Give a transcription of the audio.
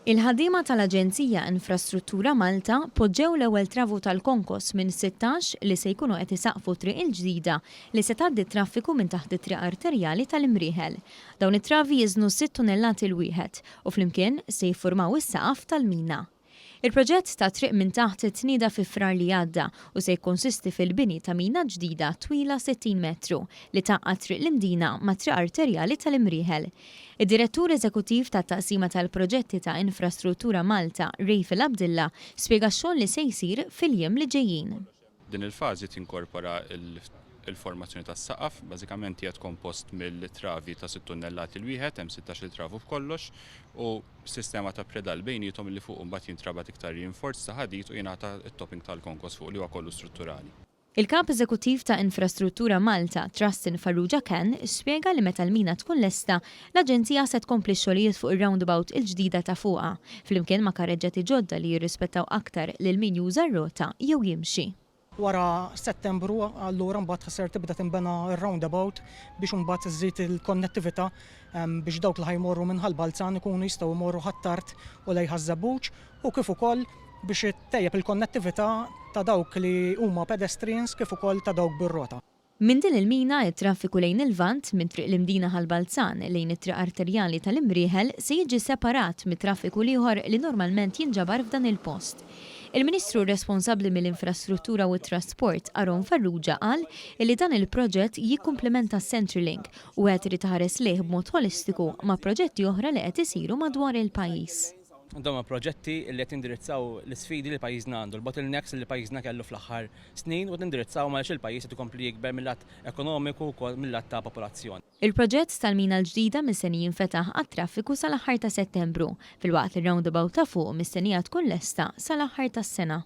Il-ħaddiema tal-Aġenzija Infrastruttura Malta poġġew l-ewwel travu tal-konkos minn 16 li se jkunu qed isaqqfu t-triq il-ġdida li se tgħaddi t-traffiku minn taħt it-triq arterjali tal-Imrieħel. Dawn it-travi jiżnu sitt tunellati l-wieħed u flimkien se jiffurmaw is-saqaf tal-mina. Il-proġett ta' Triq Minn Taħt tnieda fi Frar li għadda u se jikkonsisti fil-bini ta' mina ġdida twila 60 metru li tgħaqqad Triq l-Imdina mat-triq arterjali tal-Imrieħel. Id-Direttur Eżekuttiv tat-Taqsima tal-Proġetti ta' Infrastruttura Malta, Rayfil Abdilla, spjega x-xogħol li se jsir fil-jiem li ġejjin. Din il-fażi tinkorpora l-formazzjoni tas-saqaf, bażikament qiegħed kompost mill-travi ta' sitt tunnellati l-wieħed, hemm sittax-il travu b'kollox, u sistema ta' predal bejniethom li fuqu mbagħad jintrabat iktar rinforz ta' ħadid u jingħata t-topping tal-konkos fuq li huwa kollu strutturali. Il-Kap Eżekuttiv ta' Infrastruttura Malta, Trustin Farrugia Cann, spjega li meta l-mina tkun lesta, l-aġenzija se tkompli x-xogħlijiet fuq ir-roundabout il-ġdida ta' fuqha, flimkien ma' karreġġati ġodda li jirrispettaw aktar lil min juża r-rota jew jimxi. Wara Settembru allura mbagħad ser tibda tinbena r-roundabout biex imbagħad iżżid il-konnettività biex dawk li ħa jmorru minn Ħal Balzan ikunu jistgħu jmorru Ħ'Attard u lejn Ħaż-Żebbuġ u kif ukoll biex ittejjeb il-konnettività ta' dawk li huma pedestrians kif ukoll ta' dawk bir-rota. Minn din il-mina, it-traffiku lejn il-Lvant, minn Triq l-Imdina Ħal Balzan lejn it-triq arterjali tal-Imrieħel se jiġi separat mit-traffiku l-ieħor li normalment jinġabar f'dan il-post. Il-Ministru responsabbli mill-Infrastruttura u t-Trasport, Aaron Farrugia qal illi dan il-proġett jikkumplimenta s-Centrelink u wieħed irid iħares lejh b'mod ħolistiku ma' proġetti oħra li qed isiru madwar il-pajjiż. Dawn huma proġetti li qed jindirizzaw l-isfidi li pajjiżna għandu, l-bottlenecks li pajjiżna kellu fl-aħħar snin u qed nindirizzawhom għaliex il-pajjiż qed ikompli jikber mil-lat ekonomiku u wkoll mil-lat ta' popolazzjoni. Il-proġett tal-mina l-ġdida mistenni jinfetaħ għat-traffiku sal-aħħar ta' Settembru, filwaqt li r-roundabout ta' fuq mistennija tkun lesta sal-aħħar tas-sena.